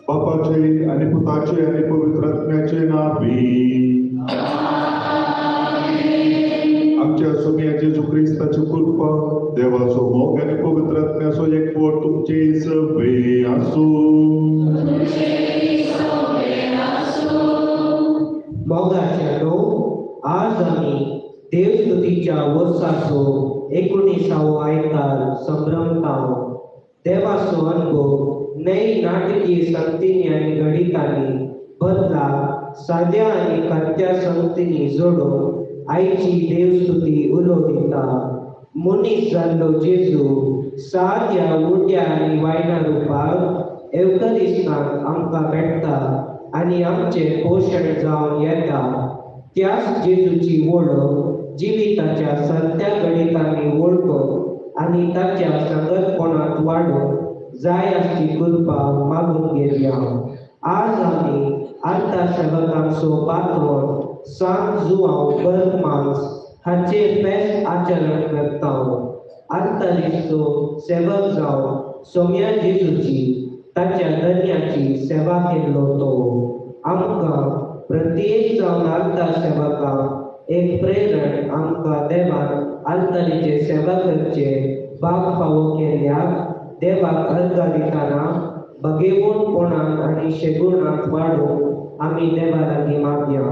बापाचे आणि पुताचे आणि पवित्र आत्म्याचे नावे. आमच्या सुम्या जेजू क्रिस्ताची कृपा, देवाचो मोग आणि पवित्र आत्म्याचो एकवट तुमचे सवे आसूं. मोगाचे लोक, आज आमी देवस्तुतीच्या वर्साचो 19वो आयतार संभ्रमताव. देवाचो अनुभव नई नाटकीय संगतींनी आनी गणितांनी बदला साद्या आनी खंत्या संगतींनी जोडून आयची देवस्तुती उलो दिता. मनीस जाल्लो जेजू साद्या उड्या आनी वायना रुपाक एवकरिस्ताक आमकां मेळटा आनी आमचें पोशण जावन येता. त्याच जेजूची वळख जिविताच्या सत्या गणितांनी वळखप आनी ताच्या संगतपणांत वाडूंक जाय आसची कृपा मागून घेवया. आज आमी आर्ता सेवकांचो पात्रोन सांत जुआंव बर्गमान्स हाचे फेस्त आचरण करता. आल्तारीचो सेवक जावन सोम्या जेजूची ताच्या धन्याची सेवा केल्लो तो आमकां प्रत्येक जावन आल्तार सेवकांक एक प्रेरण आमकां देवान आल्तारीचे सेवा करचे भाग फावो केल्ल्याक देवाक अर्गां दितना बगेवणपणान आनी शेगुणांत वाडूंक आमी देवा लागीं मागया.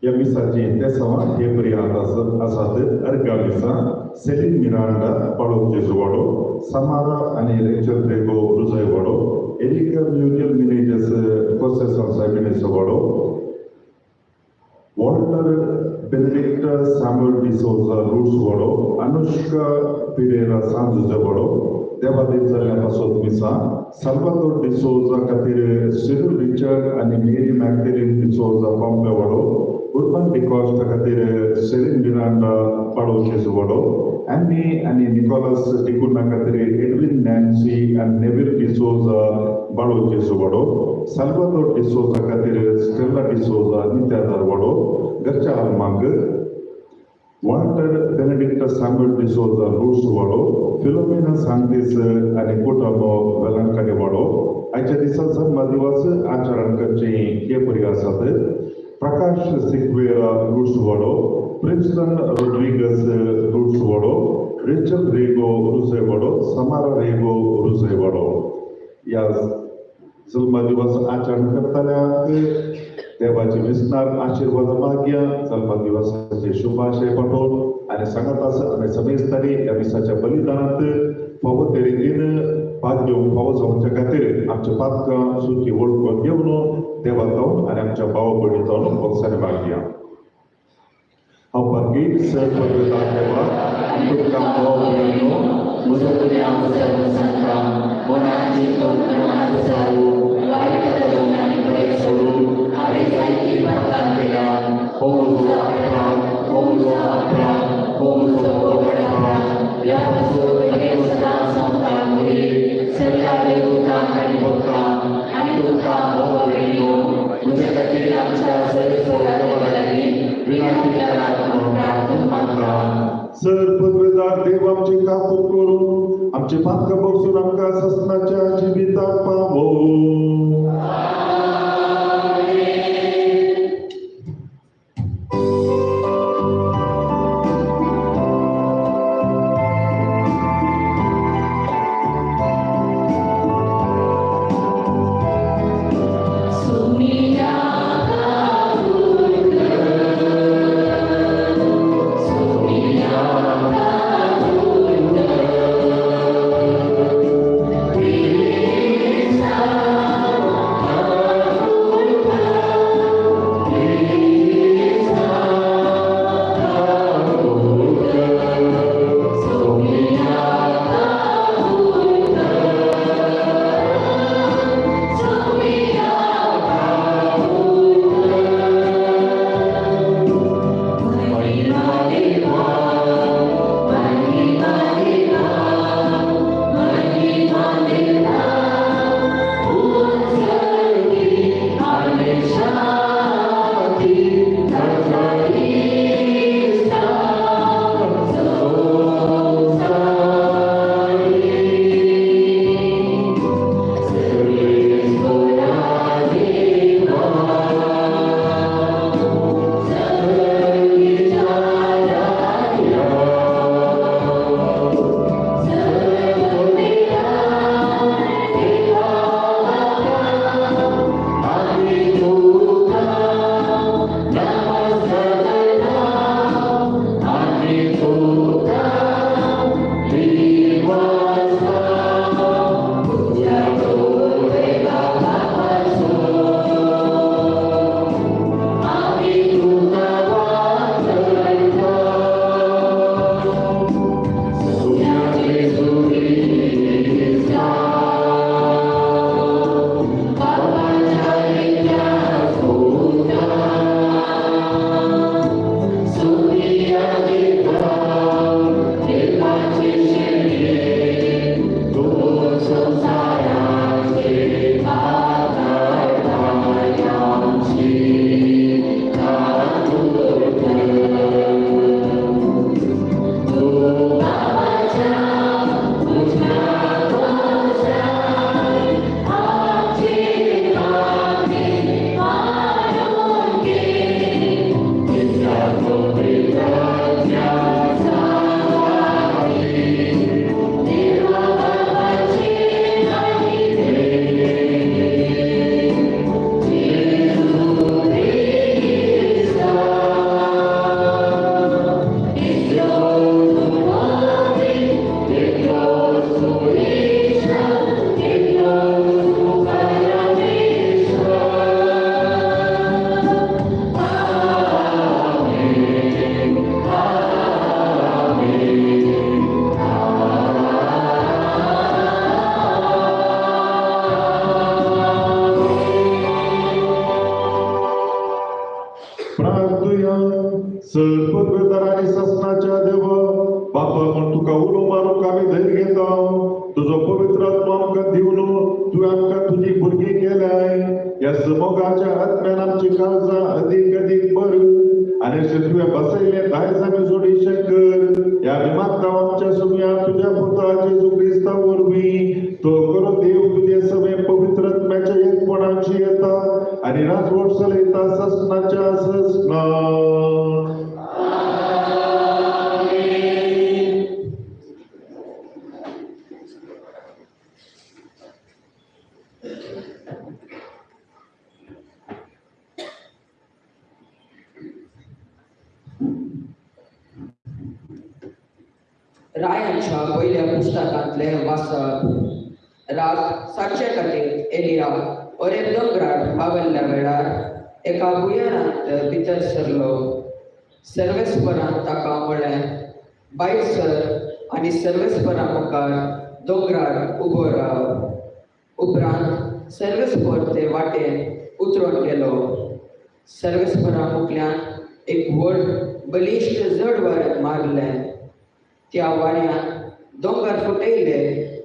ह्या मिसाची तेसांवां हे परी आसात. अर्गा मिसां सेलीन मिरांडा पाळोव जेजुवाडो, समारा आनी रेचल रेगो रुजयवाडो, एरिका म्युरियल मिनेजस कोसेसांव सायबिणीचो, वॉल्टर बेनेडिक्ट सॅम्युअल डिसोजा लुड्सवाडो, अनुष्का पिरेरा सांजुजेवाडो, देवादीन जाल्ल्या पासत मिसां साल्वादोर डिसोजा खातीर सिरिल रिचर्ड आनी मेरी मॅगडेलीन डिसोजा पांपलेवाडो, उर्बन डिकॉस्टा खातीर सेलीन मिरांडा पाळोव जेजुवाडो, ॲनी आनी निकोलस डिकुन्हा खातीर एडविन नॅन्सी आनी नेवील डिसोजा बाळो जेजुवाडो, साल्वादोर डिसोजा खातीर स्टेला डिसोजा नित्यादारवाडो, घरच्या आल्मांक Walter Benedict Samuel D'Souza लुड्सवाडो, Philomena सांतीस आनी कुटुंब वेलंकणी वाडो. आयच्या दिसा जल्मदिवस आचरण करचे हे परी आसात. प्रकाश सिक्वेरा लुड्सवाडो, प्रिन्स्टन रोड्रिगस लुड्सवाडो, रेचल रेगो रुजयवाडो, समारा रेगो रुजयवाडो. ह्या जल्मदिवस आचरण करतल्यांक देवाचे विस्नार आशिर्वाद मागया. जल्मदिवसाचे शुभाशय पाठोवन आनी सांगत आसा आमी समेस्तांनी ह्या मिसाच्या बलिदानांत फावो ते रितीन भाग घेवंक फावो जावच्या खातीर आमच्या पातकां सुकी वळखून घेवन देवा जावन आनी आमच्या भाव भयणी जावन बोगसांनी मागया. हांव बाकी सर पदवेदार देवा तुमकां भाव भयणींनो म्हजो गुन्यांव सर्व सांगता मनाची वायट करून आनी बरें सोडून हांवें जायतीं पातकां केल्यात. हो म्हजो अपराध, हो म्हजो अपराध, हो म्हजो व्हड अपराध. ह्या पासून म्हगे सदां संवसार मुरी सगळ्या देवतांक आनी भक्तांक आनी तुमकां भाव भयणींनो म्हजे खातीर आमच्या सर्वेश्वरा देवा लागीं विनंती करात म्हणून प्रार्थना मागता. सर पदवेदार देव आमचे काकूत करून आमचे पातकां बसून आमकां ससनाच्या जिविताक पावो. Krishna. प्रार्थुया. सर पदवेदार आनी सासणाच्या देवा बापा म्हूण तुका उलो मारूंक आमी धैर्य घेता. तुजो पवित्र आत्मा आमकां दिवन तुवें आमकां तुजी भुरगीं केल्याय. ह्या समोगाच्या आत्म्यान आमची काळजां अदीक अदीक बर आनी अशें तुवें बसयलें दायज आमी जोडीशें कर. ह्या आमी मागता आमच्या सुम्या तुज्या पुता जेजू क्रिस्ता वरवीं. तो करो देव तुजे सगळे पवित्र आत्म्याच्या एकपणाची येता आनी राजवट चलयता ससनाच्या ससना. रायांच्या पयल्या पुस्तकांतले वाचप. रात सातशे खातीर एलिया ओरेब दोंगरार पावल्ल्या वेळार एका भुंयारांत भितर सरलो. सर्वेस्परान ताका म्हळें, भायर सर आनी सर्वेस्परा मुखार दोंगरार उबो राव. उपरांत सर्वेस्पर ते वाटेन उतरून गेलो. सर्वेस्परा मुखल्यान एक व्हड बलिश्ट जड वारें मारलें. त्या वाऱ्यान दोंगर फुटयले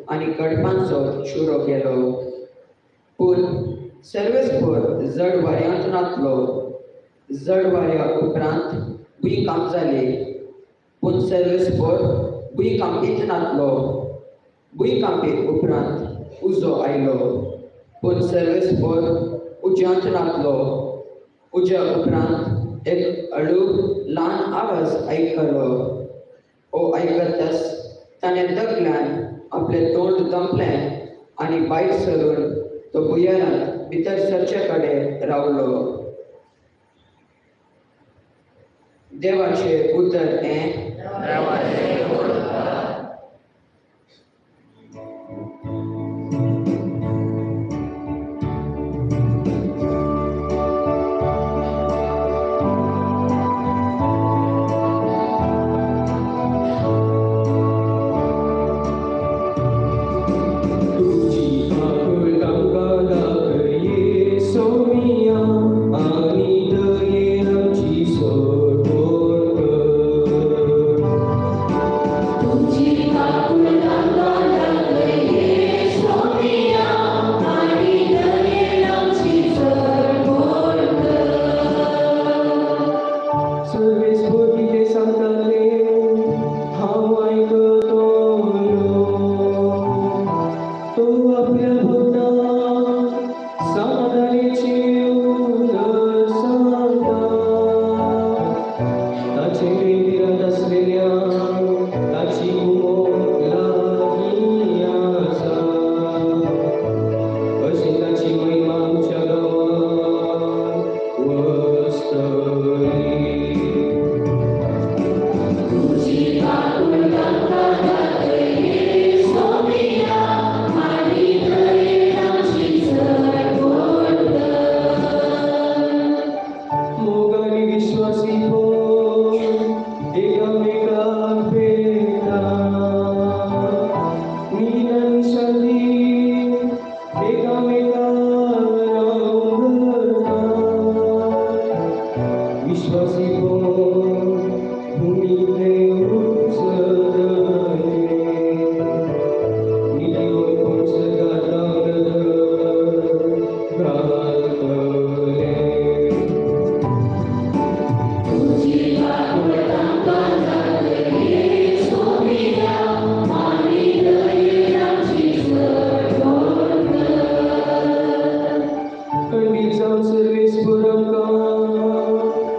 आनी कडपांचो चुरो केलो. पूण सर्वेस्पर जड वाऱ्यांत नातलो. जड वाऱ्या उपरांत भुंयकांप जाली, पूण सर्वेस्पर भुंयकांपीत नातलो. भुंयकांपी उपरांत उजो आयलो, पूण सर्वेस्पर उज्यांत नातलो. उज्या उपरांत एक हळू ल्हान आवाज आयकलो. ओ आयकतच ताणें दगल्यान आपलें तोंड दंपलें आनी भायर सरून तो भुंयारांत भितर सरचे कडेन रावलो. देवाचें उतर हें.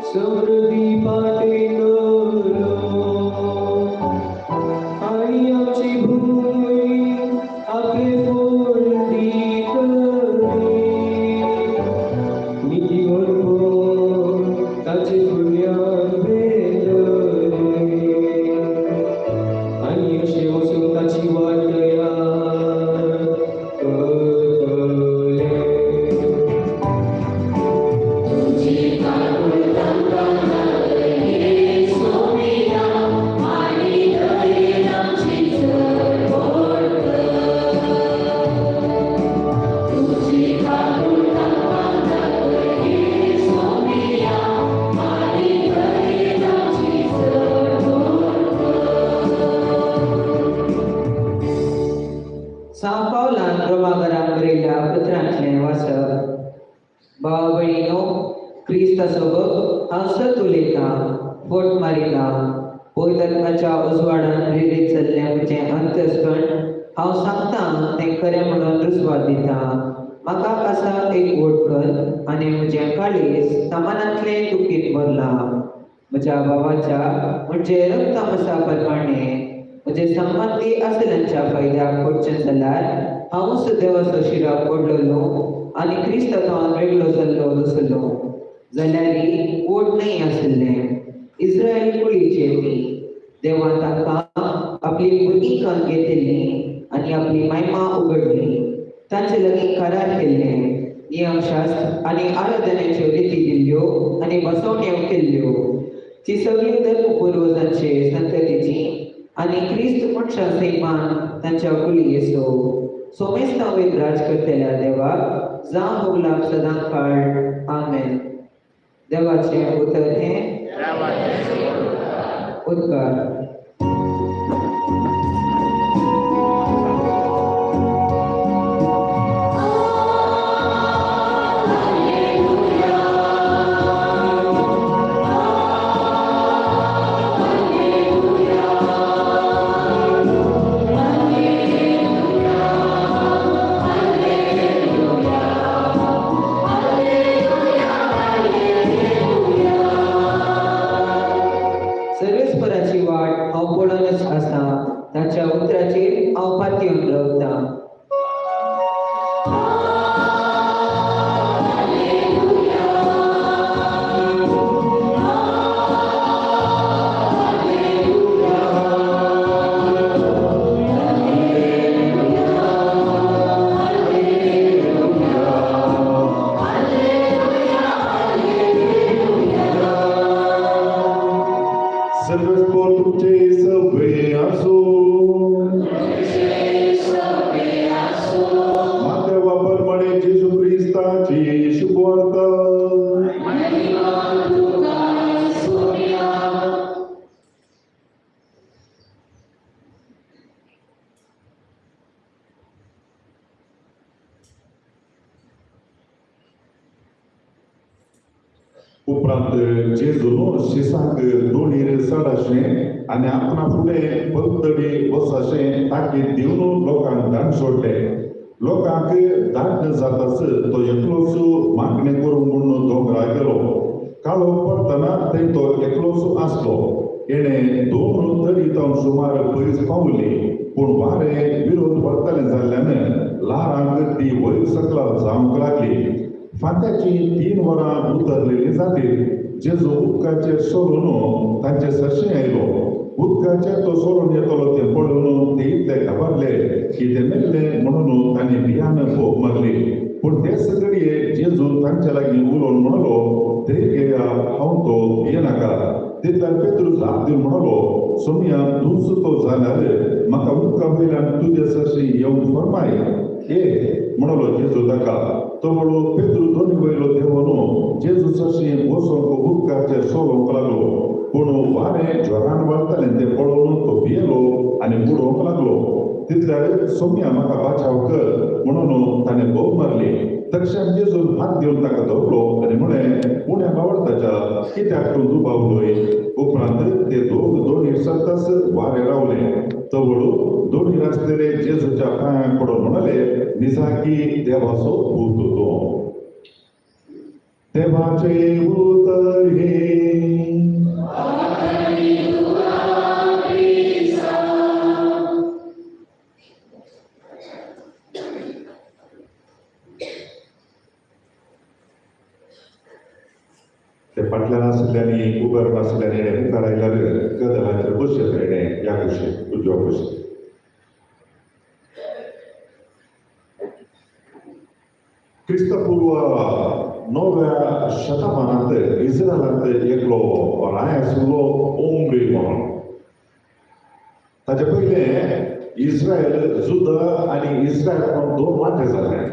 समृद्धी पाटे करो। सबब हांव सत उलयतां, फोट मारिना. पवित्र उजवाडान प्रेरीत जाल्लें म्हजें अंतस्कर्ण हांव सांगता तें खरें म्हणून रुजवात दिता. म्हाका आसा एक वोटकल आनी म्हजें काळीज सामानांतलें दुखीन भरलां. म्हज्या भावाच्या म्हणजे रक्तमासा प्रमाणे म्हजे संबंदी आसल्यांच्या फायद्याक पडचें जाल्यार हांवूच देवाचो शिराप पडलेलो आनी क्रिस्तांवान वेगळो जाल्लो दसलो जाल्यार वोट न्हय आशिल्लें. इस्रायल कुळीचे ती देवान तांकां आपली भुरगीं घेतिल्ली आनी आपली महिमा उगडली. तांचे लागीं करार केल्ले, नियमशास्त्र आनी आराधनेच्यो रिती दिल्ल्यो आनी बसवण्यो केल्ल्यो. ती सगळी धर्म पुर्वजांचे संततीची आनी क्रिस्त मनशां सैमान तांच्या कुळी येसो सोमेस्ता वयर राज करतल्या देवाक जावं होगलाप सदां काळ. आमेन. देवाचें उतर हें उद्गार. सर्वेस्पराची वाट हांव पळोवनच आसा, ताच्या उतराचेर हांव पातयेवन रावतां. उपरांत जेजून शिसांक दोणीर चड आनी आपणा फुडें पलतडी वचशें ताकीद दिवन लोकांक धाड सोडले. लोकांक धाड जाताच तो एकलोच मागणें करूंक म्हणून दोंगरा गेलो. काळो पडटना थंय तो एकलोच आसलो. हेणें दोन तडी तावन सुमार पयस पावली, पूण वारें विरोध पडटलें जाल्ल्यान ल्हारांक ती वयर सकला जावंक लागली. फांत्याची 3 वरां उतरलेली जातीर जेजू उदकाचेर सोडून तांचे सरशीं आयलो. उदकाचेर तो सोडून येतलो तें पळोवन ते इतले घाबरले की ते मेल्ले म्हणून तांणी भियान फोग मारली. पूण तेच घडये जेजू तांचे लागीं उलोवन म्हणलो, धैर्य घेया, हांव तो, भियेनाका. तितल्यान पेत्रू जाप दिवन म्हणलो, सोमया तूंच तो जाल्यार म्हाका उदका वयल्यान तुजे सरशीं येवंक फर्माय. ए म्हणलो जेजू ताका. तो म्हणलो पेत्रू दोनी वयलो देंवन जेजू सरशीं वचोंक उदकाचेर सोलोवंक लागलो. पूण वारें ज्वरान वळतालें तें पळोवन तो भियेलो आनी बुडोवंक लागलो. तितल्यार सोमया म्हाका बाचाव कर म्हणून ताणें बोव मारली. तक्षण जेजून हात दिवन ताका धरलो आनी म्हळें, उण्या बावडताच्या कित्याक तूं दुबावलोय? उपरांत ते दोग दोनी सरताच वारें रावलें. तवळ दोनी आसलेले जेजूच्या पांयांक पडून म्हणाले, निजाकी देवाचो पूत तो. देवाचें उतर हें. ते फाटल्यान आशिल्ल्यांनी उबर आशिल्ल्यांनी हेणें मुखार आयल्यार कदलाचेर बसयलें हेणें ह्या कुशीन उजव्या कुशीन. क्रिस्तपूर्व 9व्या शतमानांत इस्रायलांत एकलो राय आशिल्लो ओमरी म्हणून. ताचे पयलें इस्रायल जुदा आनी इस्रायल म्हणून 2 वांटे जाले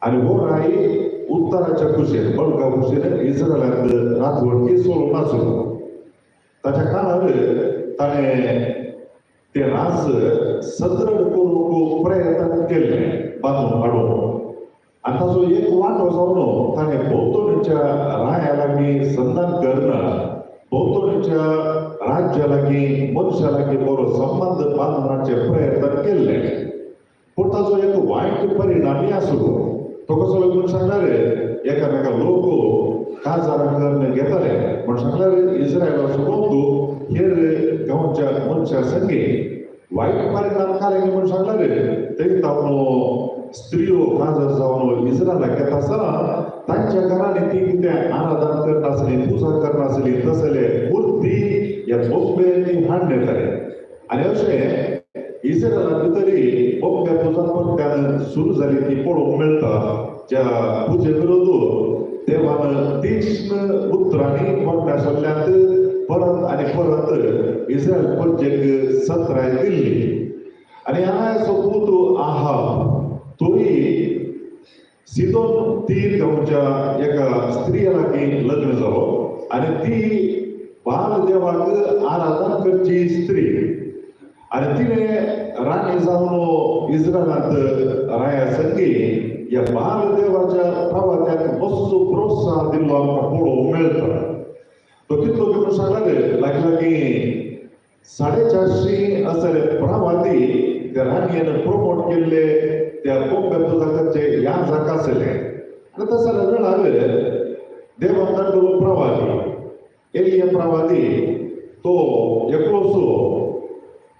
आनी हो राय उत्तराच्या कुशीन बळका कुशीन इस्रायलांत रातवटकी सोडून आसलो. ताच्या काळार ताणें ते राज सदृढ करूंक प्रयत्न केल्ले बांदून हाडूंक. आनी ताचो एक वांटो जावन ताणें भोंवतणच्या राया लागीं संधान करना, भोंवतणच्या राज्या लागीं मनशा लागीं बरो संबंद बांदण्याचे प्रयत्न केल्ले. पूण ताचो एक वायट परिणामी आसलो. तो कसो म्हूण सांगल्यार एकामेका लोक काजारां करून घेताले. म्हूण सांगल्यार इस्रायलाचो लोक हेर गांवच्या मनशा संगी वायट परिणाम काले म्हूण सांगल्यार थंय तावन स्त्रियो काजार जावन इस्रायलाक येता आसतना तांच्या घरांनी ती कितें आराधन करनासली, पुजा करनासली, तसले मूर्ती ह्या बोंबेंनी हाडून येताले. आनी अशें इस्रायला भितरी बोंबे पुजा परत्यान सुरू जाली ती पळोवंक मेळटा. ज्या पुजे विरोध देवान तीक्ष्ण उतरांनी पोरण्या सल्ल्यांत परत आनी परत इस्रायल प्रजेक सत्राय दिल्ली. आनी हांगा पूत आहाब तोय सिदोन तीर गांवच्या एका स्त्रिया लागीं लग्न जालो आनी ती बाल देवाक आराधन करची स्त्री. आनी तिणें राणी जावन इस्रायलांत राया संगी ह्या बाल देवाच्या प्रवात्याक मस्तसो प्रोत्साहन दिल्लो आमकां पळोवंक मेळटा. तो कितलो म्हूण सांगल्यार लागीं लागीं 450 असले प्रवाती त्या राणयेन प्रमोट केल्ले त्या बोंबे पुजा करचे ह्या जाका आसले. आनी तसल्या वेळार देवान धाडलेलो प्रवादी एलिया प्रवादी तो एकलोसो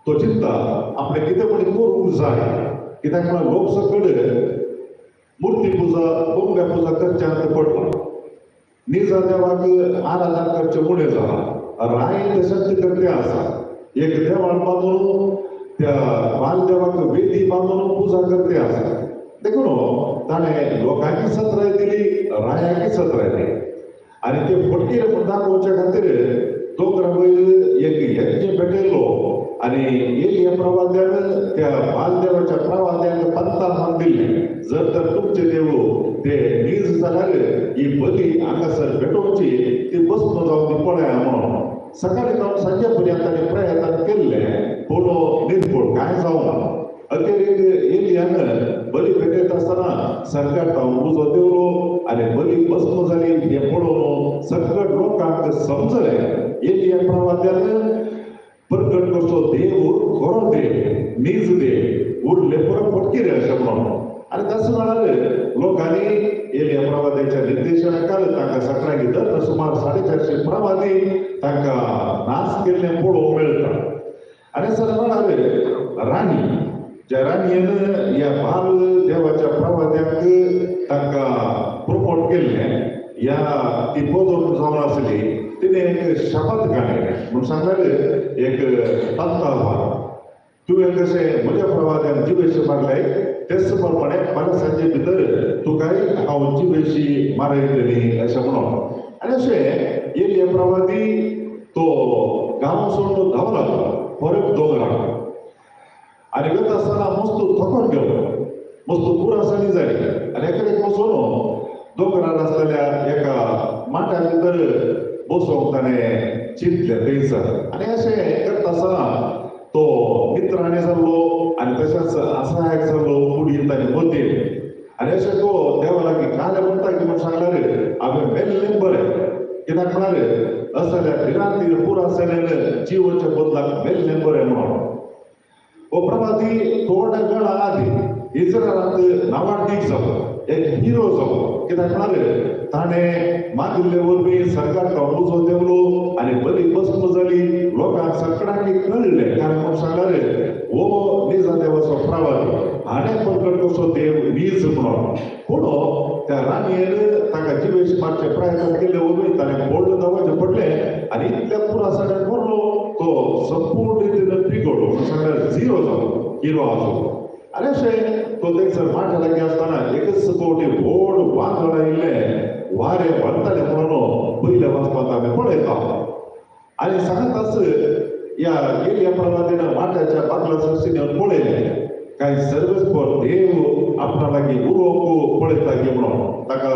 तो चिंता आपणें कितें म्हण करूंक जाय, कित्याक म्हळ्यार लोक सकड मूर्ती पुजा बोंब्या पुजा करच्यांत पडला, निजा देवाक आराधन करचें उणें जाला, राय तशेंच करते आसा. एक देवाळ बांदून त्या बाल देवाक वेदी बांदून पुजा करते आसा. देखून ताणें लोकांकी सत्राय दिली, रायाकी सत्राय दिली. आनी ते फटकिरे म्हूण दाखोवच्या खातीर दोंगरा वयर एक यज्ञ पेटयलो आनी एलिया प्रवाद्यान त्या बालदेवाच्या प्रवाद्यान पंतान दिल्लें, जर तर तुमचे देव ते नीज जाल्यार ही बली हांगासर पेटोवची, ती बसनो जावन ती पळया म्हणून. सकाळी जावन सांजे पर्यंत ताणें प्रयत्न केल्ले पूण निर्फळ कांय जावना. अखेरेक एलियान बली पेटयता आसतना सरकार तावन उजो देवलो आनी बली भस्म जाली हें पळोवन सगळ्या लोकांक समजलें एलिया प्रवाद्यान प्रकट करचो देव खरो देव, नीज देव, उरले परत फटकिरे अशें म्हणून. आनी तशें म्हळ्यार लोकांनी एलिया प्रवाद्याच्या निर्देशनाखाल तांकां सगळ्यांक दर सुमार 450 प्रवादी तांकां नाश केल्लें पळोवंक मेळटा. आनी सर म्हळ्यार राणी ज्या राणयेन ह्या बाल देवाच्या प्रवाद्याक तांकां प्रमोट केल्लें, ह्या ती पदोर जावन आसली, तिणें एक शपथ काडलें. म्हूण सांगल्यार एक पंतावान तुवें कशें म्हज्या प्रवाद्यान जिवेशी मारले तेच प्रमाणे फाल्यां सांजे भितर तुकाय हांव जिवेशी मारयतली अशें म्हणून. आनी अशें एलिया प्रवादी तो गांव सोडून धांव लागलो परत दोंगराक. आनी वता आसतना मस्त थकोन गेलो, मस्त पुरासाणी जाली. आनी एकाक वचून दोंगरार आसलेल्या एका माट्या भितर बसोवंक ताणें चिंतलें थंयसर. आनी अशें करता आसतना तो मित्रांनी जाल्लो आनी तशेंच असहायक जाल्लो कुडीन ताणें मतीन. आनी अशें तो देवा लागीं काले म्हणटा की म्हूण सांगल्यार हांवें मेल्लें बरें, कित्याक म्हळ्यार असल्या भिरांतीन पुरासणेन जिवोच्या बदलाक मेल्लें बरें म्हणून. हो प्रवादी थोड्या वेळा आदी इस्रायलांत नावाडदीक जालो, एक हिरो जालो. कित्याक म्हळ्यार ताणें मागिल्ले वरवीं सरकार उजो देवलो आनी बरी भस्म जाली. लोकांक सगळ्यांक कळ्ळें, कारण म्हूण सांगल्यार हो निजा देवाचो प्रवादी, हाणें प्रकट करचो देव नीज म्हणून. पूण त्या राणयेन ताका जिवेश मारचे प्रयत्न केले वरवीं ताणें व्हडलें धांवचें पडलें आनी इतल्या पुरासाण्यान मरलो तो संपूर्ण रितीन पिगडलो, सांगल्यार झिरो जालो, हिरो आसलो. आनी अशें तो थंयसर माठ्या लागीं आसतना एकच फावटी व्हड वादळ आयिल्लें, वारें व्हरतालें म्हणून पयल्या वाचपांत आमी पळयता. आनी सांगताच ह्या एलिया प्रवादीन माठ्याच्या बागला सरशीन पळयलें काय सर्वेस्पर देव आपणा लागीं उलोवंक पळयता की म्हणून. ताका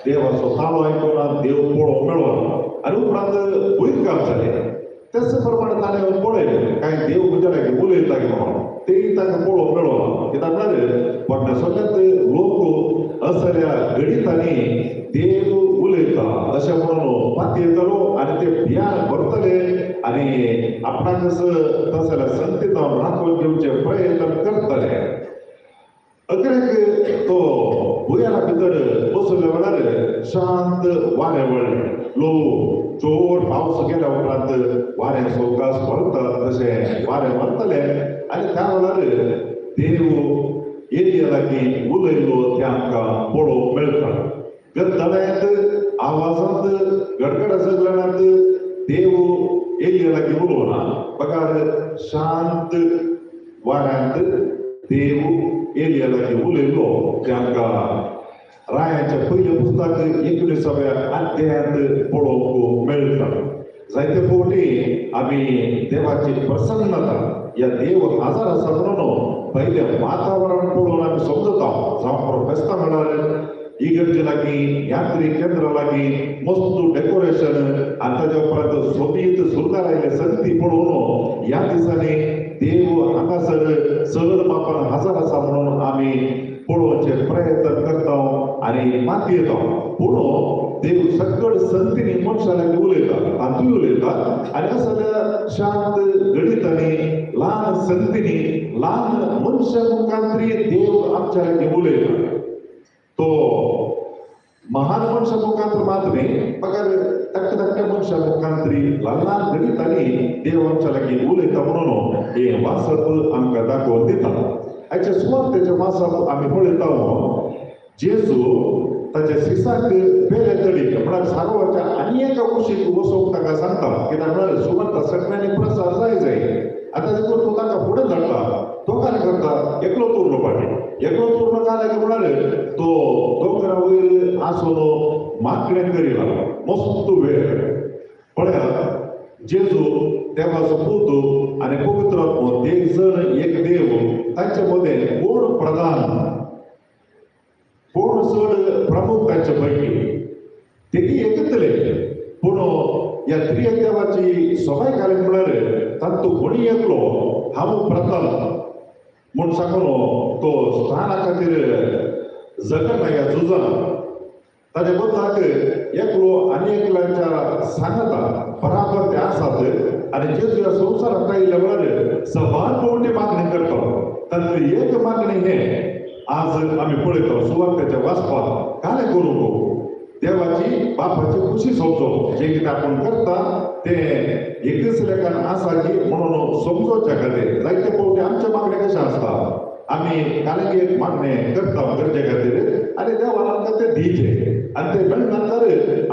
देवाचो ताळो आयकना, देव पळोवंक मेळना. आनी उपरांत भुंयकांप जालें, तेच प्रमाणे ताणें पळयलें काय देव म्हज्या लागीं उलयता की म्हणून, तेय ताका पळोवंक मेळना. कित्याक म्हळ्यार पोरण्या सगळ्यांत लोक असल्या गणितांनी देव उलयता अशें म्हणून पातयेतलो आनी ते भियान भरतले आनी आपणाकच तसल्या संगतीत राखून घेवचे प्रयत्न करतले. अकरेक तो भुंयारा भितर बसल्या वेळार शांत वारें वळ्ळें. लो जोर पावस गेल्या उपरांत वारें सवकास भरता तशें वारें भरतलें आनी त्या वेळार देव एलिया लागीं उलयलो तें आमकां पळोवंक मेळटा. गद्दळ्यांत आवाजांत गडगड सगळ्यांत देव एलिया लागीं उलोवना, बगर शांत वाऱ्यांत देव एलिया लागीं उलयलो तें आमकां रायाच्या पयलें पुस्तक 19व्या अध्यायांत पळोवंक मेळटा. जायते फावटी आमी देवाची प्रसन्नता ह्या देव हाजर आसा म्हणून पयलें वातावरण पळोवन आमी समजता. जावं फेस्तां म्हळ्यार इगर्जे लागीं यात्रीक केंद्रा लागीं मस्त डेकोरेशन आनी ताज्या उपरांत सोबीत सुंदर आयिल्ले संगती पळोवन ह्या दिसांनी देव हांगासर चड मापान हाजर आसा म्हणून आमी पळोवचे प्रयत्न करता आनी मातयेता. पूण देव सगळ संतीनी मनशा लागीं उलयता, तातूंय उलयता आनी असल्या शांत गणितांनी ल्हान संतीनी ल्हान मनशा मुखांतरी देव आमच्या लागीं उलयता. तो महान मनशा मुखांतर मात न्ही, मगर धाकट्या धाकट्या मनशा मुखांतरी ल्हान ल्हान गणितांनी देव आमच्या लागीं उलयता म्हणून हें वाचप आमकां दाखोवन दिता. आयच्या सुवार्तेचें वाचप आमी पळयता. जेजू ताच्या शिसाक पेले तडीक म्हळ्यार सारोवाच्या आनी एका कुशीक वचोंक ताका सांगता. कित्याक म्हळ्यार सुवार्ता सगळ्यांनी प्रसार जाय जाय. आतां देखून तो ताका फुडें धाडटा. तो काय करता, एकलो उरलो फाटीं. एकलो उरलो काय लागीं म्हळ्यार तो दोंगरा वयर आसून मागणें करी लागलो मस्त वेळ. पळयात, जेजू देवाचो पूत आनी पवित्र आत्मो एक जण एक देव, तांचे मदें कोण प्रधान कोण चड प्रमुख तांचे पैकी तेगी एकतले. पूण ह्या त्रियक देवाची सवाय घाली म्हळ्यार तातूंत कोणी एकलो हांव प्रथम म्हूण सांगून तो स्थाना खातीर झगडना ह्या झुजना. ताजे बदलाक एकलो आनी एकल्याच्या सांगता बराबर ते आसात. आनी जेजू ह्या संवसारांत आयिल्ल्या वेळार सबार फावटी मागणी करता. तातूंतली एक मागणी हें आज आमी पळयता सुवार्तेच्या वाचपाक कालें करूंक देवाची बापाची खुशी समजो. जें कितें आपूण करता तें एकच लेखान आसा की म्हणून समजोवच्या खातीर. जायते फावटी आमचें मागणें कशें आसता, आमी कालें एक मागणें करता गरजे खातीर आनी देवान आमकां तें दिवचें आनी तें मेळना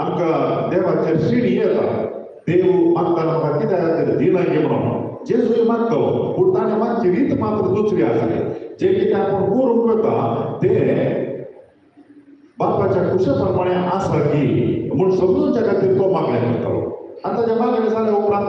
आमकां देवाचेर शिणी येता. देव मागताना म्हाका कित्या खातीर दिना की म्हणून जेजूय मागतलो, पूण ताणें मागची रीत मात्र दुसरी आसली. जें कितें आपूण करूंक वता तें बापाच्या कुशे प्रमाणे आसा की म्हूण समजूच्या खातीर तो मागणें करतालो. आनी ताज्या मागणें जाल्या उपरांत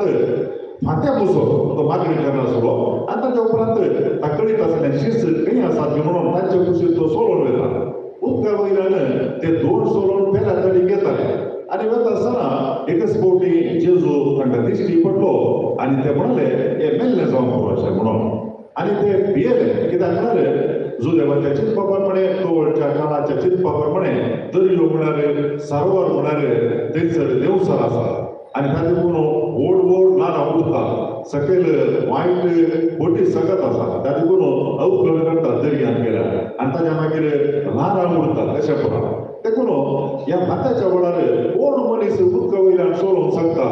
फांत्या बसो तो मागणी करनासलो आनी ताज्या उपरांत ताका कळीत आसलें शिस्त खंय आसा ती म्हणून तांचे कुशीक तो सोलोवन वता. उदका वयल्यान ते दोन सोलोवन पेल्या तडीक येताले आनी वता आसतना एकच फावटी जेजू तांकां दिश्टी पडलो आनी ते म्हणले हे मेल्ले जावंक पुरो अशें म्हणून. आनी ते भियेले. कित्याक म्हळ्यार जुदेवाच्या चिंतपा प्रमाणे तवळच्या काळाच्या चिंतपा प्रमाणे दर्यो म्हळ्यार सरोवर म्हळ्यार थंयसर देवसर आसा आनी ताचे पूण व्हड व्हड ल्हारां उरता, सकयल वायट बोटी सकत आसा, ताचे पूण अवकळ करता दर्यांत गेल्यार आनी ताच्या मागीर ल्हारां उरता तशें पळोवन. देखून ह्या भाताच्या वेळार कोण मनीस उदका वयल्यान चलोवंक शकता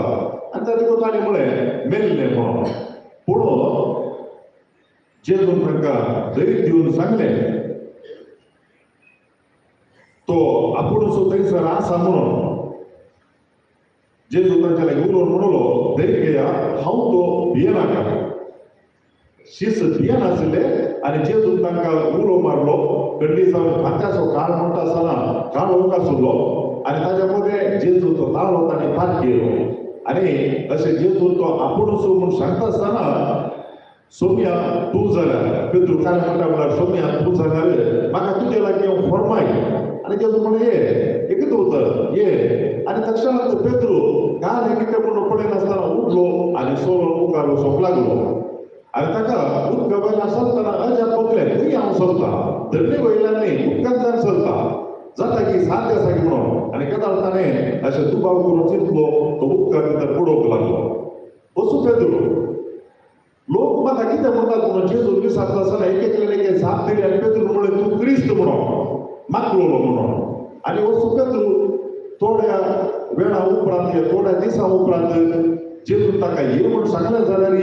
आनी ताचे देखून ताणें म्हळें मेल्लें म्हणून. पूण जेजून तांकां धैर्य दिवन सांगलें तो आपूण सो थंयसर आसा म्हणून. जेजू तांच्या लागीं उलोवन म्हणलो, धैर्य घेया, हांव तो भियेनाका. शीस भियेनासले आनी जेजून तांकां उलो मारलो. गड्डी जावन फांत्याचो काळ म्हणटा आसतना काळ आसलो आनी ताज्या मदें जेजू तो ताळो ताणें पार केलो. आनी अशें जेजून तो आपुणूच म्हूण सांगता आसतना सोम्या तूं जाल्यार पेत्रू काय म्हणटा म्हळ्यार सोम्या तूं जाल्यार म्हाका तुजे लागीं फॉर्माय. आनी जेजू म्हणलें ये एकच उतर ये. आनी तक्षणांत पेत्रू काल कितें म्हणून पळयनासतना उठलो आनी सोलो मुखार वचोंक लागलो. आनी ताका उदका वयल्यान चलतना अजाप भोगलें, खंय हांव चलता, धरणे वयल्यान न्ही उदकांतल्यान चलता. जाता की साध्य आसा की म्हणून आनी केदाळ ताणें अशें दुबाव करून चिंतलो तो उदका भितर बुडोवंक लागलो. वचूं पेद्रू लोक म्हाका कितें म्हणटात म्हणून जेजून विचारता आसतना एक एकल्यान एक जाप दिली आनी पेद्रून म्हणलें तूं क्रिस्त म्हणून मागलो म्हणून. आनी वचूं पेद्रू थोड्या वेळा उपरांत थोड्या दिसां उपरांत जेजून ताका ये म्हूण सांगलें जाल्यार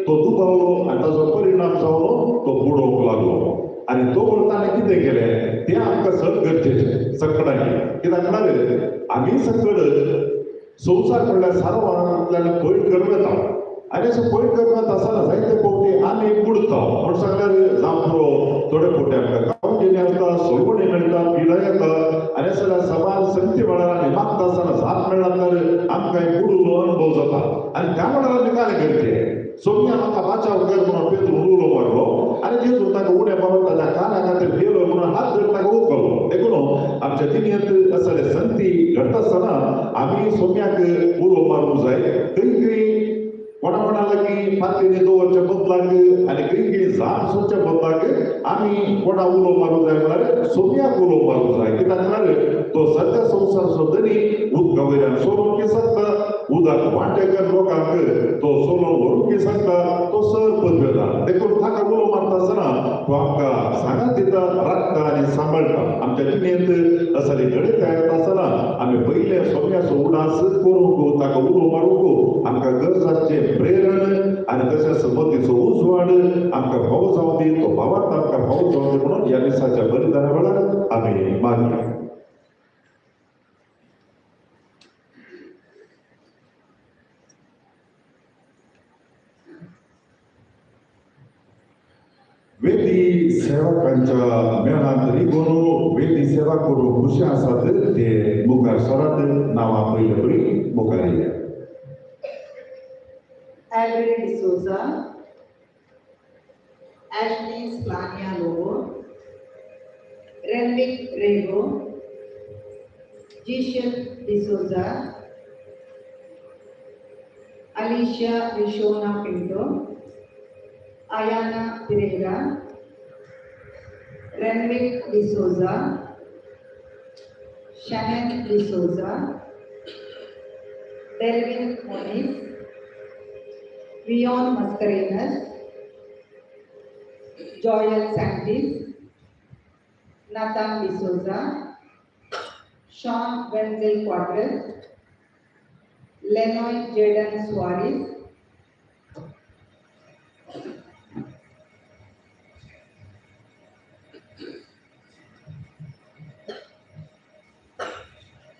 तो दुबावलो आनी ताजो परिणाम जावन तो बुडोवंक लागलो. आनी तो ताणें कितें केलें तें आमकां चड गरजेचें सगळ्यांनी. कित्याक म्हळ्यार आमी सकड संवसार म्हणल्यार सारवांतल्यान पयण करूं येता आनी अशें पयण करूं येता आसतना जायते फावटी आमी बुडता म्हण सांगल्यार जावं पुरो थोडे फावटी आमकां कावंटी आसता सोलवणी मेळटा पिडा येता आनी अशें जाल्यार सबार संगती वेळार आमी मागता आसतना जाप मेळना जाल्यार आमकां बुडूलो अणभव जाता. आनी त्या वेळार आमी कांय करचें सोम्या म्हाका बाचाव कर म्हणून पेद्रून उलो मारलो आनी जेजून ताका उणें मारून ताच्या काना खातीर गेलो म्हणून हात धरून ताका उखल्लो. देखून आमच्या जिणेंत असले संती घडटा आसतना आमी सोम्याक उलो मारूंक जाय. खंय खंय कोणा कोणा लागीं फातरींनी दवरच्या बदलाक आनी खंय खंय जाप सोदच्या बदलाक आमी कोणा उलो मारूंक जाय म्हळ्यार सोम्याक उलो मारूंक जाय. कित्याक म्हळ्यार तो सद्या संवसाराचो धनी उदका वयल्यान सोडूंक शकता, उदक वांटेकर लोकांक तो सोलोवन व्हरूंक शकता, तो सर पदवेता. देखून ताका उलो मारता आसतना तो आमकां सांगात दिता, राखता आनी सांबाळटा. आमच्या जिणेंत असले घडत येता आसतना आमी पयले सोम्याचो उडास करूंक ताका उलो मारूंक आमकां गरज आसचें प्रेरण आनी तशेंच मतीचो उजवाड आमकां फावो जावं दी, तो भावार्थ आमकां फावो जावं दी म्हणून ह्या दिसाच्या बलिदाना वेळार आमी मागया. वेदी सेवकांच्या मेळांत रिगोवन वेदी सेवा करूंक खुशी आसात ते मुखार सरात नांवां पयले पयलीं मुखार येया. Alfred D'Souza, Ashley Splania Lobo, Renwick Rego, Jishan D'Souza, Alicia Vishona Pinto, Ayana Pereira, Renwick D'Souza, Shannon D'Souza, Delvin Moniz, Vion Mascarenas, Joel Santis, Nathan D'Souza, Sean Wenzel Quadras, Lenoy Jaden Suarez,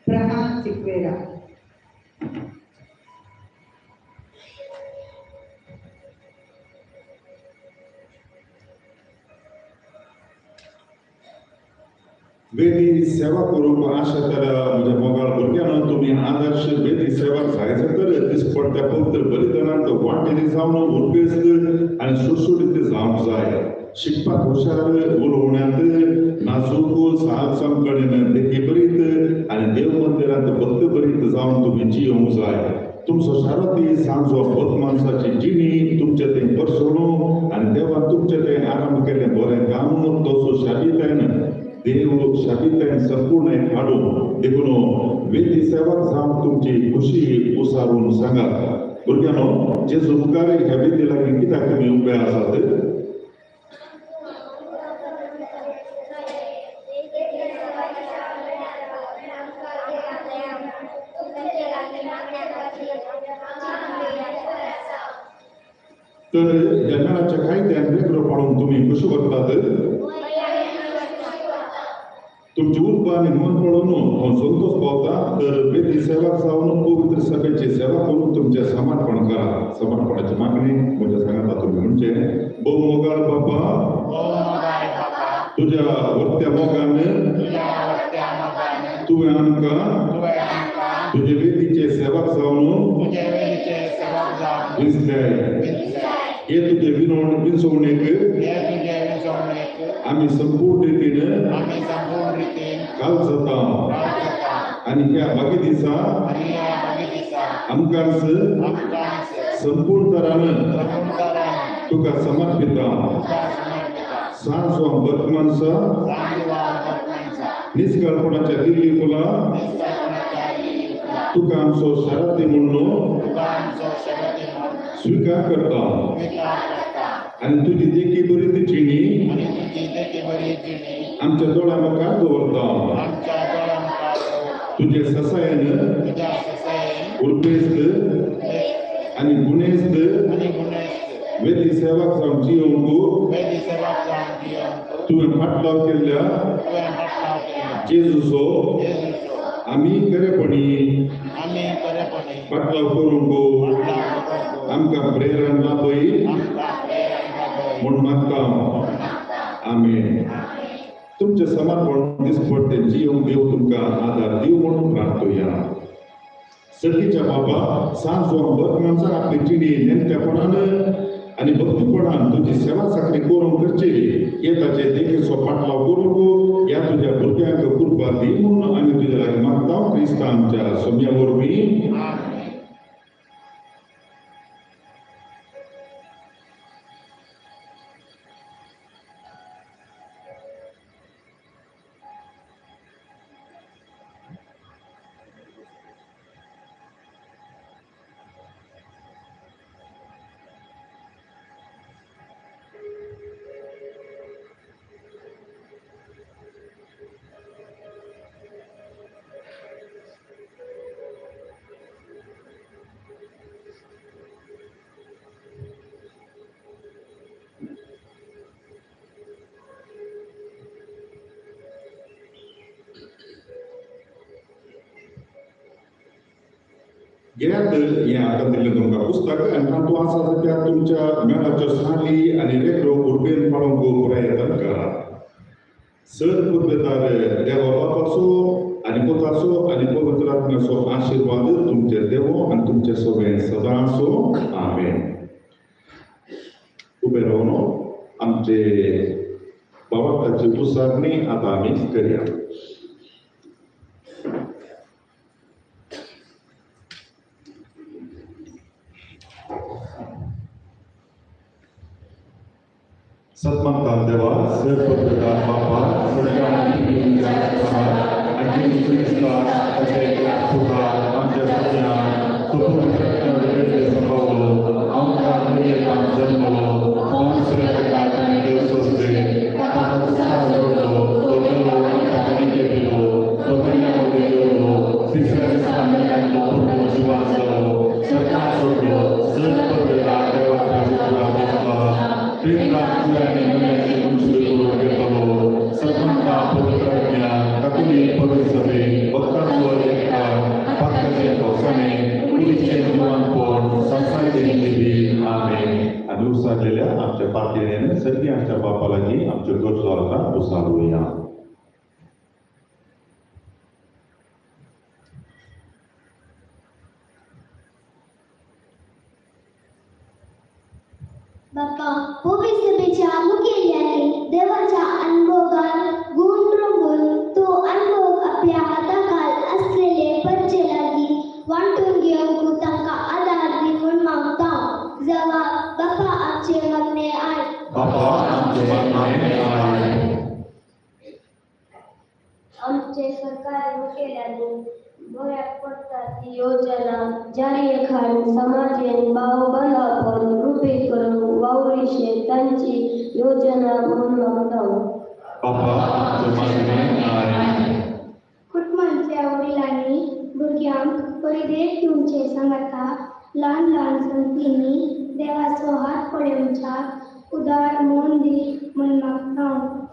Prahan Siqueira. वेदी सेवा करूंक आशा तर म्हज्या मोगाळ भुरग्यांनो तुमी आदर्श वेदी सेवा जाय तर दिसपडट्या पवित्र बलिदानांत वांटेली जावन उरबेस्त आनी सुडसुडीत जावंक जाय. शिकपाक हुशार, उलोवण्यांत नाजूक, साहसां कडेन देखी बरीत आनी देव मंदिरांत भक्त बरीत जावन तुमी जियोंक जाय. तुमचो शाराती सांजो भक्त माणसाची जिणी तुमचे तें परसोणू आनी देवान तुमचे तें आराम केलें बरें काम तसो शाबीतायन देव शाबीतायन संपूर्ण हाडून. देखून वेदी सेवक जावन तुमची खुशी उसारून सांगात. भुरग्यांनो जेजू मुखार ह्या वेदी लागीं कित्याक तुमी उबे आसात? तर ह्या मेळाच्या कायद्यान वेगळो पाळून तुमी कशें वतात? तुमची उर्बा आनी मन पळोवन हांव संतोश पावता. तर वेदी सेवक जावन पवित्र सभेची सेवा करून तुमचें समर्पण करा. समर्पणाची मागणी म्हज्या सांगाता तुमी म्हणचे भोव मोगाळ बाबा, तुज्या वर्त्या मोगान तुवें आमकां तुजे वेदीचे सेवक जावन विसले. हे तुजे विनसवणेक आमी संपूर्ण रितीन काल जाता आनी ह्या बाकी दिसा आमकांच संपूर्ण तरान तुका समर्पिता. सांजो बत माणसा निस्कळपणाच्या दिल्ली फुलां तुका आमचो शराती म्हणून स्वीकार करता आनी तुजी देखी बरी जिणी आमच्या दोळ्या मुखार दवरता. तुजे ससायन उर्बेस्त आनी गुणेस्त वेदी सेवक जावन जियोंक तुवें फाटलाव केल्ल्या जेजूचो आमी खरेपणी फाटलाव करूंक आमकां प्रेरणा लाभय म्हूण मागता. आमेन. तुमचें समर्पण दिसपडटे जियोंक देव तुमकां आदार दिवं म्हणून प्रार्थुया. सतीच्या बाबा सांज बर्तमानसान आपली जिणी नेमक्यापणान आनी भक्तीपणान तुजी सेवा चाकरी करूंक करची हे ताचे देखीचो फाटलाव करूंक ह्या तुज्या भुरग्यांक कृपा दी म्हणून आमी तुज्या लागीं मागता क्रिस्ता आमच्या सोम्या वरवीं. घेयात हें आतां दिल्लें तुमकां पुस्तक आनी तातूंत आसा त्या तुमच्या मेळाच्यो साली आनी रेखो उर्बेन पाळोवंक प्रयत्न करात. सर पुर्वेदार देवा बापाचो आनी पुताचो आनी पवित्र आत्म्याचो आशिर्वाद तुमचे देवो आनी तुमचे सगळें सदां आसूं. आमेन. उबे रावन आमचे बाबाची उसारणी आतां आमी करया. सन्मानता देवा सर पत्रकार बापा आमच्या पार्टीने सगळी आमच्या बापालागी आमच्यो गरजो आतां उसारुया. बापा पवित्र मुखेल्यांनी देवाच्या अनुभोगान गुण रंगून तो अनुभोग आपल्या हाताखाल असलेले परचे लागीं वांटून घेवंक तांकां आदार दी म्हूण मागता. जवाब बापा आमचे मागणे आयक. बापा आमचे मागणे आयक. आमचे सरकारी मुखेल्यांनी बऱ्याक पडटा ती योजना जारी हाडून समाजेन भावबंदापण रुपी करूंक वावरिशे तांची योजना म्हूण मागता. बापा आमचे मागणे आयक. कुटुंबांतल्या वडिलांनी भुरग्यांक परिदेश दिवचे सांगाता ल्हान ल्हान संतींनी देवाचो हात पळोवच्याक उदार मन दी म्हूण मागता.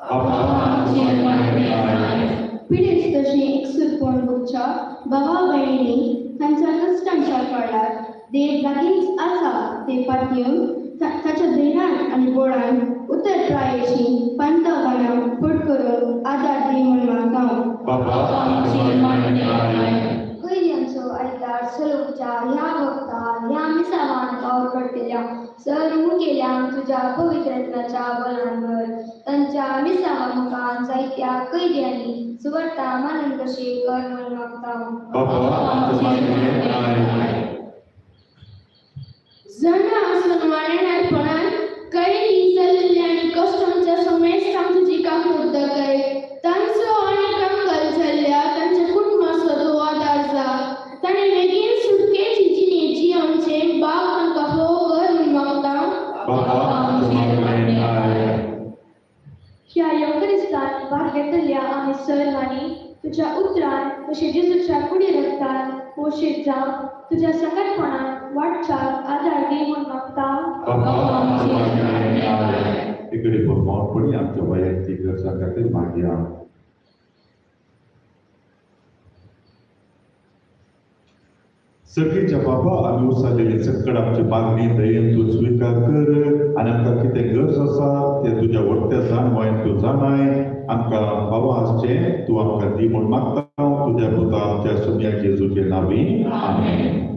बापा आमचे मागणे आयक. पिडेस्त तशें एकसूरपण भोगच्या भावा भयणींनी तांच्या कश्टांच्या काळार देव लागींच आसा ते पातयेवन ताच्या धैर्यान आनी बोळान उतर प्रायेची पंतवानां फट करून आदार दी म्हूण मागता. बापा आमचे मागणे आयक. कैद्यांचो आयतार चलोवच्या ह्या वखदार ह्या मिसावान वावर पडटल्या सर मुखेल्यांक तुज्या पवित्रत्वाच्या बलान तांच्या मिसावा मुखार जायत्या कैद्यांनी सुवार्ता मानून कशी कर म्हूण मागता. बापा आमचे मागणे आयक. जणां आसून वाणेणारपणान कैदी जाल्ल्या आनी कश्टांच्या समेस्तांक तुजी काकूट दाखय. तांचो आनी कंगाल सर्वांनी तुज्या उतरान तशें जेजूच्या कुडी रक्तान पोशीत जावन तुज्या संगटपणान वाडच्याक आदार दी म्हूण मागता. बाबा आमची मागणी आयक. इकडे मौनपणी आमच्या वैयक्तीक गरजां खातीर मागया. सगळीच्या बाबा आमी उसालेली सक्कड आमची मागणी दयेन तूं स्विकार कर आनी आमकां कितें गरज आसा तें तुज्या वट्ट्या जाणवायन तूं जाणाय. आमकां फावो आसचें तूं आमकां दी म्हूण मागता तुज्या पुता आमच्या सुम्या जेजूचे नांवी. आमेन.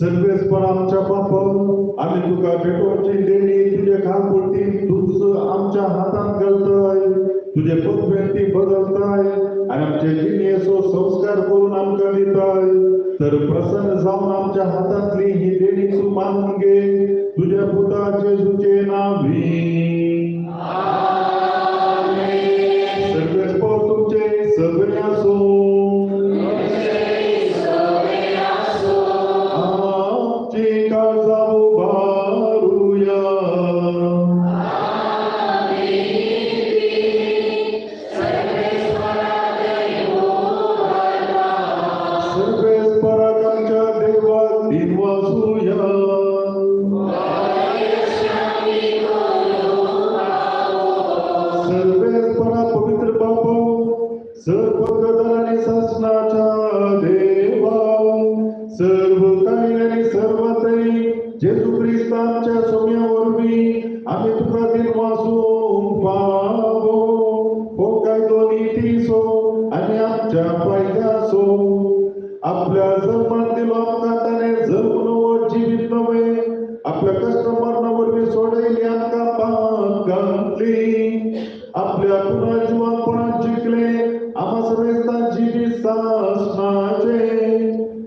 सर्वेस्पर आमच्या बापा, आमी तुका भेटोवची देणी तुजे खालपुरती तूंच आमच्या हातांत घालताय, तुजे पदवेन ती बदलताय आनी आमचे जिणेचो संस्कार करून आमकां दिताय. तर प्रसन्न जावन आमच्या हातांतली ही देणी तूं मानून घे, तुज्या पुता जेजूचे नांवी. सर्वेस्पर तुमचे सगळे आसूं. आमची काळजां उबारुया. सर्वेस्पराक आमच्या देवाक दिनवासुया. सर्वेस्परा पवित्र बापा, सर्व कदर आणि सासनाच्या देवा, सर्व काही आणि सर्वतरी जेजू ख्रिस्त आमच्या सोम्या वरवीं आमी तुका दिनवासूंक पावो. हो कायदो नितीचो आनी आमच्या फायद्याचो. आपल्या जल्मान दिलो आमकां ताणें जल्म नवो जिवीत नवें, आपल्या कश्ट मरणा वरवीं सोडयली आमकां पाप घातली, आपल्या पुनर्जिवनपणात जिखले आम्हा समेस्तां जिवीत सासणाचें,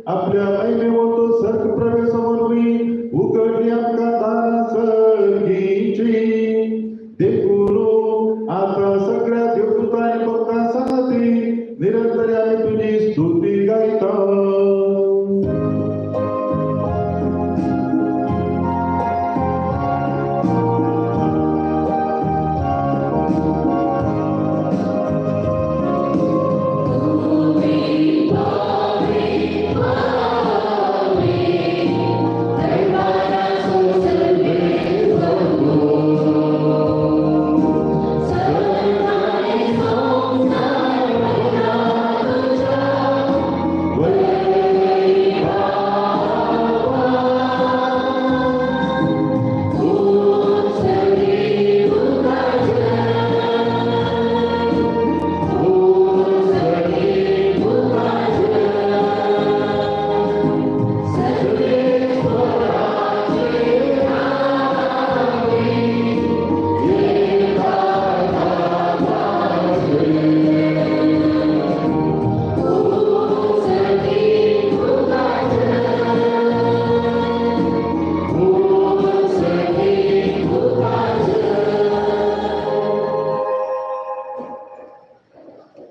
आपल्या महिमेवतो सर्ग प्रवेशा वरवीं उगडली आमकां दारां सर्गीची. देखून आतां सगळ्या देवदूतां आनी भक्तां सांगाती निरंतर आमी तुजी स्तुती गायता.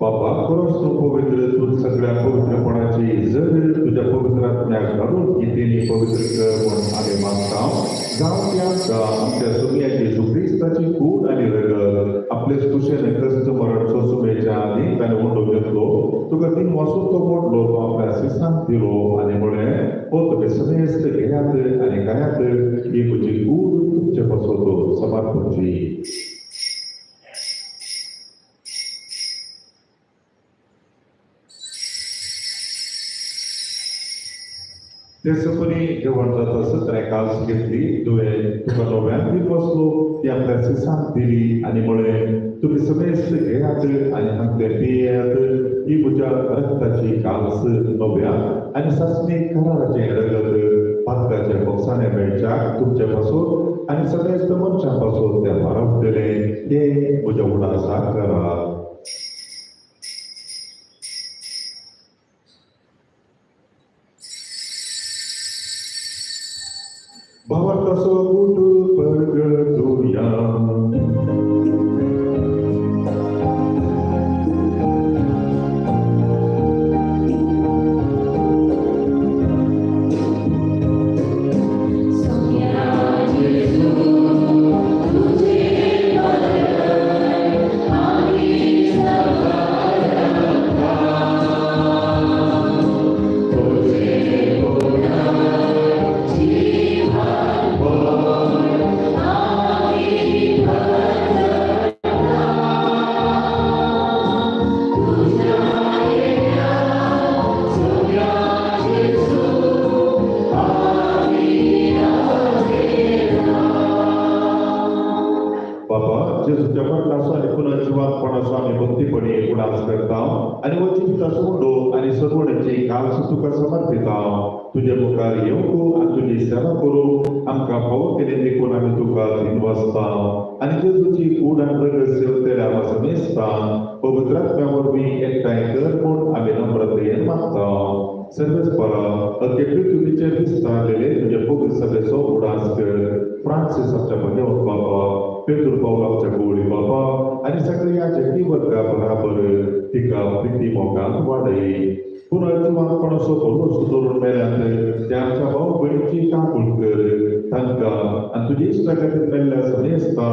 बाबा, खरोच तूं पवित्र, तूं सगळ्या पवित्रपणाची जर तुज्या पवित्र आत्म्याक घालून ही देणी पवित्र कर म्हूण आमी मागता. जावं ती आमकां आमच्या सोम्या जेजू क्रिस्ताची कूड आनी रगत आपले कुशेन कश्ट मरण सोंसुमेच्या आदी ताणें उंडो घेतलो, तुका तीन वासून तो मोडलो, तो आपल्या शिसांक दिलो आनी म्हळें, हो तुमी समेस्त घेयात आनी खायात, ही म्हजी कूड तुमचे पासत समर्पणची. तेसपरी जेवण जाता आसत ताणें कास घेतली, तुवें तुका नव्यान दीत बसलो, ती आपल्या शिसांक दिली आनी म्हळें, तुमी समेस्त घेयात आनी हांतलें पियेयात, ही म्हज्या रक्ताची कास नव्या आनी सासणी कराराचें रगत पातकाच्या बोक्साने मेळच्याक तुमचे पासून आनी समेस्त मनशां पासून तें भारावतलें, तें म्हज्या उडासाक करात. भावार्थाचो गुट परगटुया. Oh, भक्तीपणी उडास करता आनी हो जिविता सोडो आनी सगवणेची काळजी तुका समर्पिता. तुजे मुखार येवंक आनी तुजी सेवा करूंक आमकां फावो केली देखून आमी तुका दिनवासता आनी जेजूची कूड आनी रगत सेवतेल्या आमकां समेस्ता पवित्र आत्म्या वरवीं एकठांय कर म्हूण आमी नम्रतेन मागता. सर्वेस्परा अख्खे पृथ्वीचेर विस्तारलेले तुजे पवित्र सभेचो उडास कर. फ्रांसीस आमच्या भगवंत बाबा, पेद्रू पावल आमच्या गवळी बाबा आनी सगळ्या जगती वर्गा बराबर तिका प्रिती मोगान वाडय. पुनर्जिवंतपणाचो भरोसो दवरून मेल्यात त्या आमच्या भाव भयणीची काकूळ कर. तांकां आनी तुजी इश्टा खातीर मेल्ल्या समेस्ता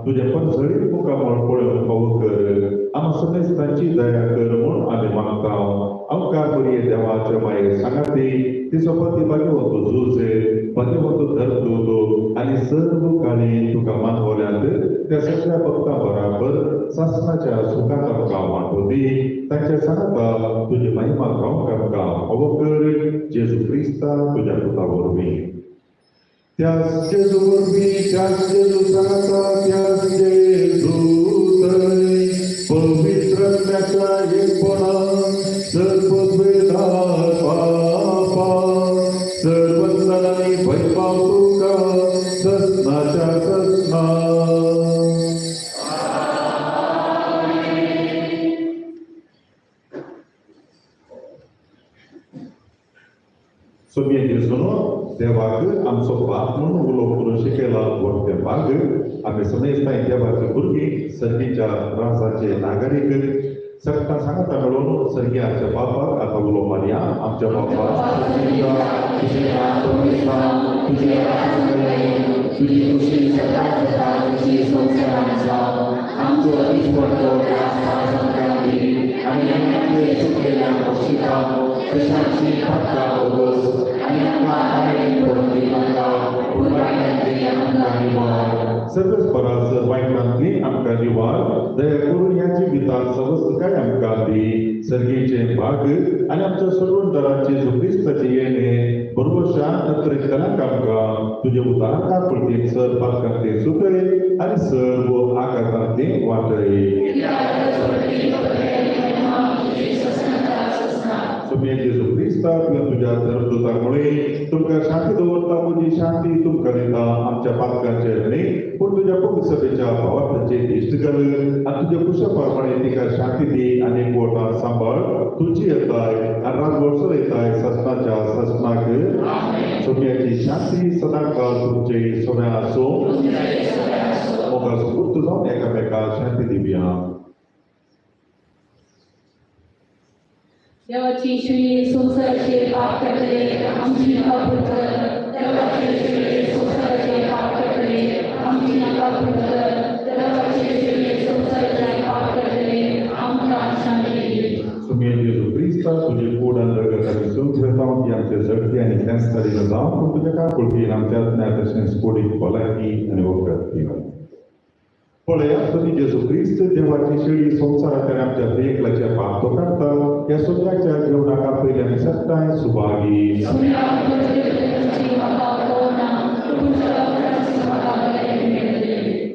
तुजें परजळीत मुखामळ पळोवन फावो कर. आमकां समेस्तांची दया कर म्हूण आमी मागता. आमकां बरी देवाच्या माये सांगाती तिचो पती भाग्यवंत जुजे, भाग्यवंत धर्मदूत आनी सर्व काळी तुका मानवल्यात त्या सगळ्या भक्तां बराबर सासणाच्या सुखांत आमकां वांटो दी. तांच्या सांगाता तुजी महिमा गावंक आमकां फावो कर. जेजू क्रिस्ता तुज्या पुता वरवीं. त्याच जेजू वरवीं, त्याच जेजू सांगाता, त्याच जेजू थंय पवित्र आत्म्याच्या एकपणान सर्ववेदार बापा सर्वंदनानी वैभव तुका ससनाच्या ससना. सोमिया जेजून देवाक आमचो बाप म्हणून उलोवप करून शिकयला व्हडलें भाग. आमी समेस्तांय देवाचे भुरगीं, सर्गीच्या राजाचे नागरीक. सगळ्या सांगता मेळून सर्गीयाच्या बापाक आतां उलो मारया. आमच्या बापा तुझे नांव पवित्र जावं, तुजें राज्य येवं, तुजी खुशी सदांच जाता तशी संवसारांत जावं. आमचो दिसपट्टो ग्रास आज आमकां दी आनी आमचे चुकलेल्यांक बक्षिता तशें आमची पात्रां भोगोस आनी आमकां आडायण पडूंक दिनाका, पूण वायटांतली आमकां निवार. सर्वेस्परास वायटांतली आमकां निवार. दया करून ह्या जिवितांत सवस्तकाय आमकां दी. सर्गीचें भाग आनी आमच्या सर्वंतराचे जेजू क्रिस्ताचें येणें बरोबरशा अत्रेकतल्यांक आमकां तुजे उदार काकुळटेन सर पातकांतलें सुटय आनी सर्व आकारांतलें वाटय. सोम्या जेजू क्रिस्ता तुवें तुज्या धर्मदूता मुळे तुमकां शांती दवरता, म्हजी शांती तुमकां दिता. आमच्या पातकांचेर न्हय पूण तुज्या पवित्र सभेच्या भावार्थाचे दिश्ट घाल आनी तुज्या कुशा प्रमाणे तिका शांती दी आनी एकवटा सांबाळ. तुजी येताय आनी राजवट चलयताय ससनाच्या ससनाक. सोम्याची शांती सदांकाळ तुमचे सोम्या आसूं. मोगाचो पूर्त जावन एकामेकाक शांती दिवया. देवाची शिळी संवसाराचे पाप काडटले आमची काकूळ कर. देवाची शिळी संवसाराचे पाप काडटले आमची काकूळ कर. देवाची शिळी संवसाराचे पाप काडटले आमकां शांती दी. सोम्या जेजू क्रिस्ता तुजी कूड आनी रगत आमी सुखता ती आमचे जगती आनी फेंस्तारीन जावं, पूण तुज्या काकुळटीन आमच्या आत्म्या तशेंच कुडीक भलायकी आनी वखद दिवं. पळया तुमी जेजू क्रिस्त देवाची शिळी संवसारांतल्यान आमच्या प्रियकलाचे पाप तो काडटा. ह्या सोम्याच्या जेवणाक आपयले आमी सत्ताय सुभागी. सोम्या तुमची म्हाका कळना, तुमच्या उपरांत म्हाका बरें मेळटलें.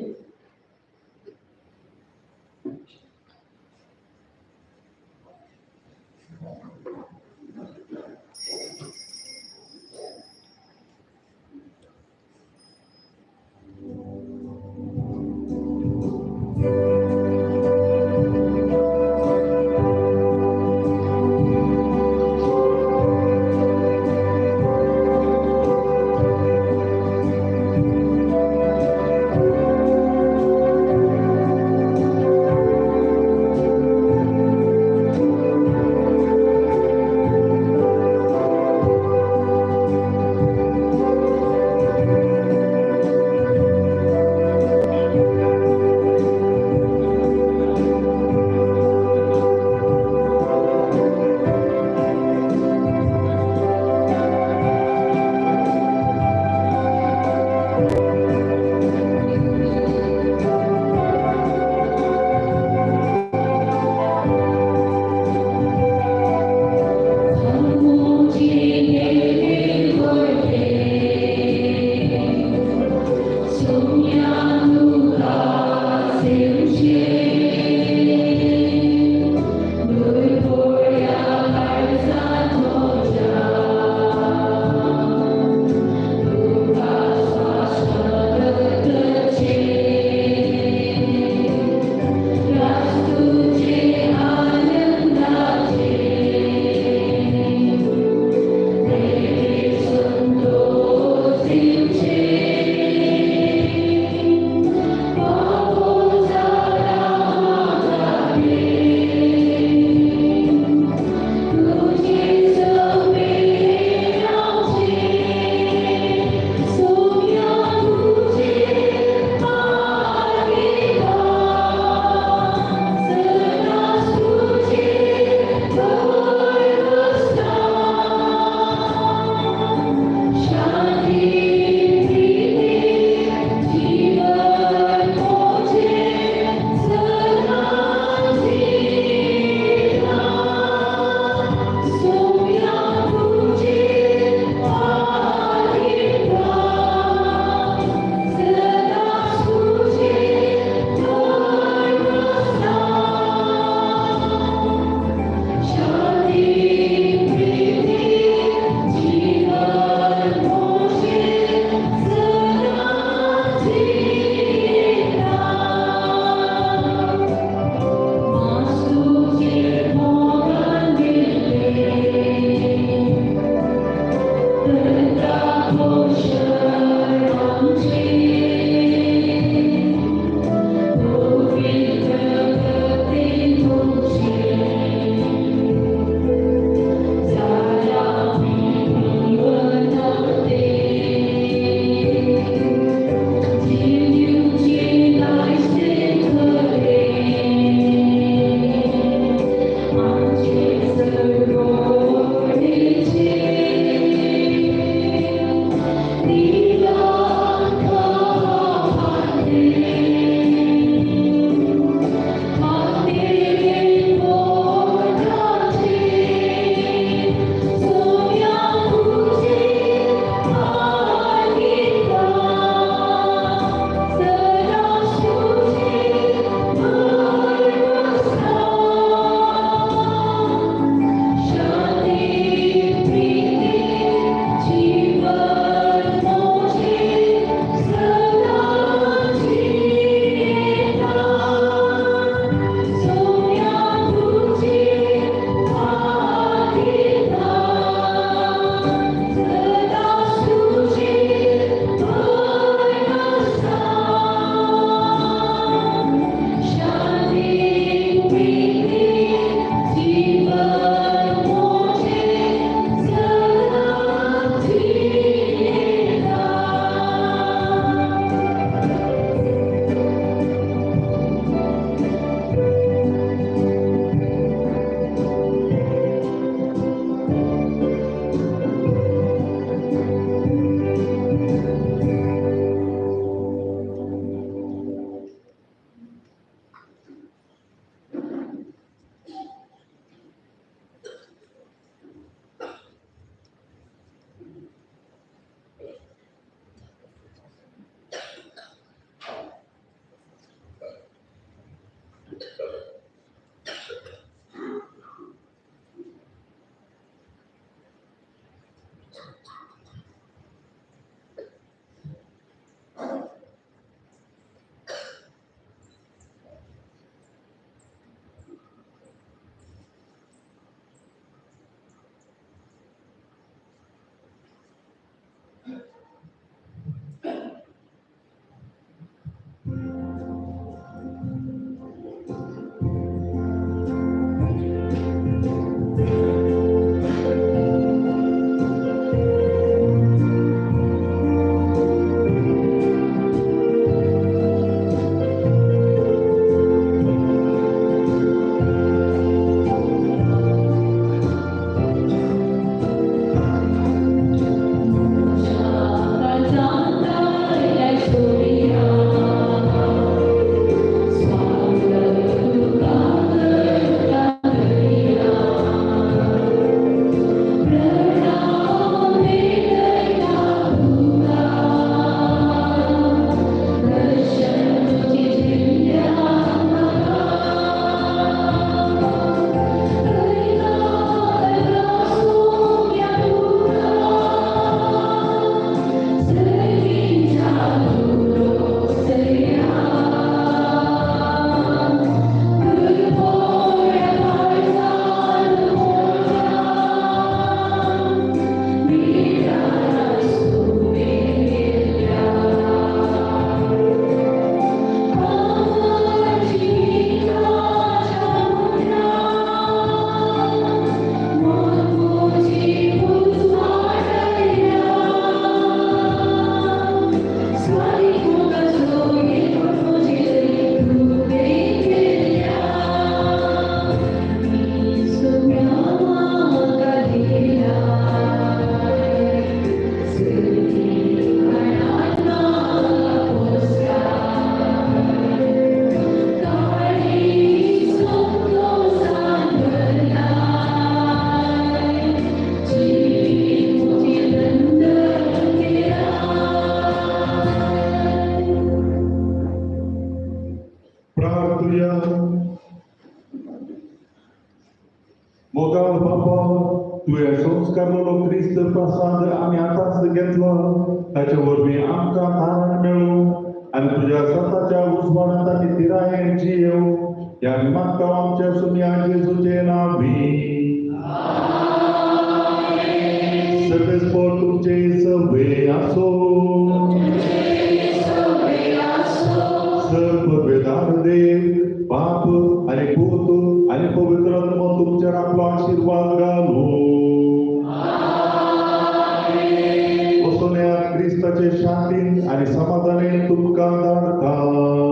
मोगाळ बापा, तुवें संस्कारलेलो क्रिस्त प्रसाद आमी आतांच घेतलो, ताचे वरवीं आमकां तारण मेळूं आनी तुज्या सताच्या उजवाडांत आनी थिरायेन जियेवं ह्या आमी मागता आमच्या सुन्या जेजूचे नांवी. सर्वेस्पोर तुमचे सवे आसो. सर्व देव बाप आनी पूत आनी पवित्र आत्मो तुमचेर आपलो आशिर्वाद घालूं. वचून येयात, क्रिस्ताचे शांतीन आनी समाधानेन तुमकां धाडटा.